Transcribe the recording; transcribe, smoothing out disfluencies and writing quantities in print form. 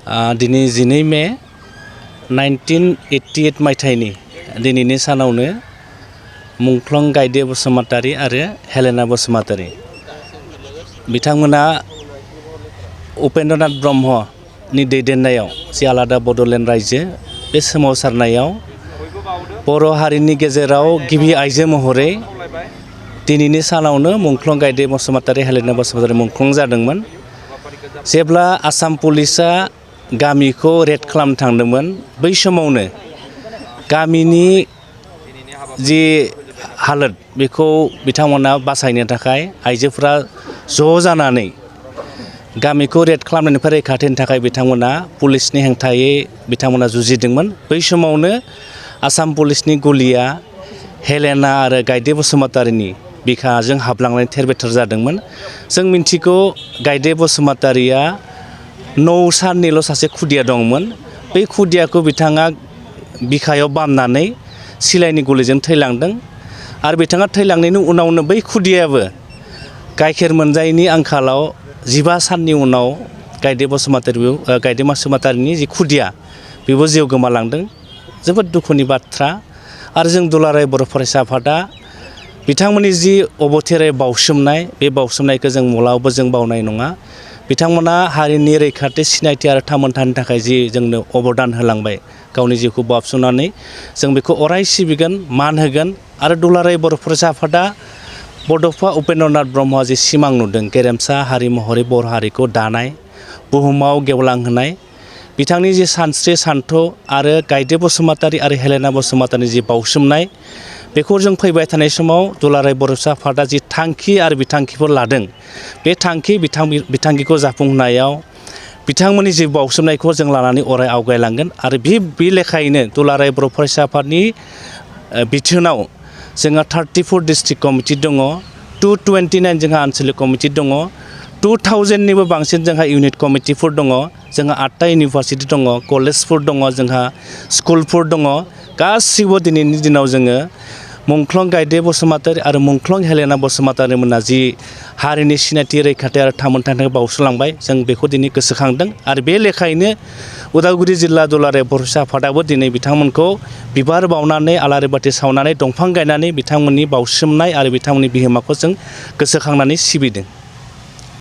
दिनै 12 मे 1988 मायथाइनि दिनैनि सानावनो मुंख्लं गायदे बसुमतारी आरो हेलेना बसुमतारी बिथांमोना उपेन्द्रनाथ ब्रह्मनि दैदेननायाव जि आलादा बड'लेण्ड रायजो बे सोमावसारनायाव बर' हारिनि गेजेराव गिबि आइजो महरै दिनैनि सानावनो मुंख्लं गायदे बसुमतारी हेलेना बसुमतारी मुंख्लं जादोंमोन। जेब्ला आसाम पुलिसा गामिखौ रेड खालामनो थांदोंमोन बै समावनो गामिनि जि हालोद बेखौ बिथांमोना बासायनो थाखाय आइजोफोरा ज' जानानै गामिखौ रेड खालामनायनिफ्राय रैखाथि होनो थाखाय बिथांमोना पुलिसनि हेंथायै बिथांमोना जुजिदोंमोन। बै समावनो आसाम पुलिसनि गुलिया हेलेना आरो गायदे बसुमतारीनि बिखाजों हाबलांनानै थेर बेथेर जादोंमोन। जों मिन्थिगौ गायदे बसुमतारीया 9 साननिल' सासे खुदिया दंमोन। बै खुदियाखौ बिथाङा बिखायाव बामनानै सिलाइनि गुलिजों थैलांदों आरो बिथाङा थैलांनायनि उनावनो बै खुदियाबो गाइखेर मोनजायैनि आंखालाव 15 साननि उनाव गायदे बसुमतारीनि जि खुदिया बेबो जिउ गोमालांदों। जोबोद दुखुनि बाथ्रा। आरो जों दुलाराय बर' फरायसा आफादा बिथांमोननि जि अबथिराय बावसोमनाय बे बावसोमनायखौ जों माब्लाबाबो जों बावनाय नङा। बिथांमोना हारिनि रैखाथि सिनायथि आरो थामोनथानि थाखाय जि जोंनो अबदान होलांबाय गावनि जिउखौ बावसोमनानै जों बेखौ अराय सिबिगोन मान होगोन। आरो दुलाराय बर' फरायसा आफादा बड'फा उपेन्द्रनाथ ब्रह्मआ जि सिमां नुदों गेरेमसा हारि महरै बर' हारिखौ दानाय बुहुमाव गेवलांहोनाय बिथांनि जि सानस्रि सान्थौ आरो गायदे बसुमतारी आरो हेलेना बसुमतारीनि जि बावसोमनाय बेखौ जों फैबाय थानाय समाव दुलाराय बर' फरायसा आफादा जि थांखि आरो बिथांखिफोर लादों बे बिथांखिखौ जाफुंहोनायाव बिथांमोननि जि बावसोमनायखौ जों लानानै अराय आवगायलांगोन। आरो बे लेखायैनो दुलाराय बर' फरायसा आफादनि बिथोनाव जोंहा 34 डिस्ट्रिक्ट कमिटि दङ, 229 जोंहा आनसलिक कमिटि दङ, 2000निबो बांसिन जोंहा इउनिट कमिटिफोर दङ, जोंहा 8टा इउनिभारसिटि दङ, कलेजफोर दङ, जोंहा स्कुलफोर दङ। गासिबो दिनैनि दिनाव जोङो मुंख्लं गायदे बसुमतारी आरो मुंख्लं हेलेना बसुमतारी मोनहा जि हारिनि सिनायथि रैखाथि आरो थामोनथानि थाखाय बावसोमलांबाय जों बेखौ दिनै गोसोखांदों। आरो बे लेखायैनो उदालगुरि जिल्ला दुलाराय बर' फरायसा आफादाबो दिनै बिथांमोनखौ बिबार बावनानै आलारि बाथि सावनानै दंफां गायनानै बिथांमोननि बावसोमनाय आरो बिथांमोननि बिहोमाखौ जों गोसोखांनानै सिबिदों।